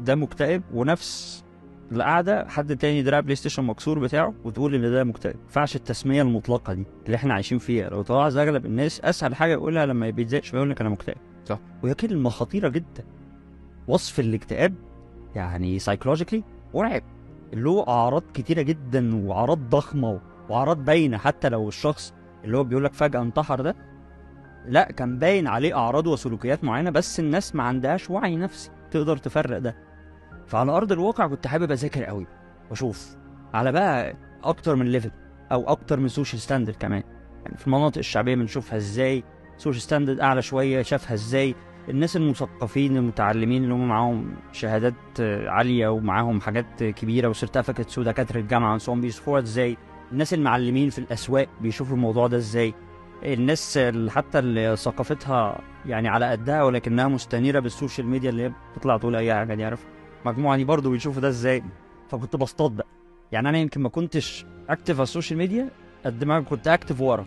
ده مكتئب، ونفس القعدة حد تاني دراع PlayStation مكسور بتاعه وتقول ان ده مكتئب. ما ينفعش التسمية المطلقة دي اللي احنا عايشين فيها. لو تلاحظ اغلب الناس اسهل حاجة يقولها لما بيتضايق شوية يقول لك انا مكتئب. صح. وهي كلمة خطيرة جدا. وصف الاكتئاب يعني psychologically مرعب، اللي هو اعراض كتيرة جدا واعراض ضخمة واعراض باينة. حتى لو الشخص اللي هو بيقول لك فجاة انتحر ده، لا كان باين عليه اعراض وسلوكيات معينة، بس الناس ما عندهاش وعي نفسي تقدر تفرق ده. فعلى ارض الواقع كنت حابب اذاكر قوي واشوف على بقى اكتر من level او اكتر من social standard كمان. يعني في المناطق الشعبية بنشوفها ازاي، social standard اعلى شوية شافها ازاي، الناس المثقفين المتعلمين اللي هم معاهم شهادات عالية ومعاهم حاجات كبيرة و certificates ودكاترة الجامعة وسوم بيشوفوها ازاي، الناس المعلمين في الاسواق بيشوفوا الموضوع ده ازاي، الناس اللي حتى اللي ثقافتها يعني على قدها ولكنها مستنيره بال social media اللي هي بتطلع تقول اي حاجة دي، عارف المجموعة دي برضه بيشوفوا ده ازاي. فكنت بصطاد بقى، يعني انا يمكن ما كنتش active على ال social media قد ما كنت active ورا.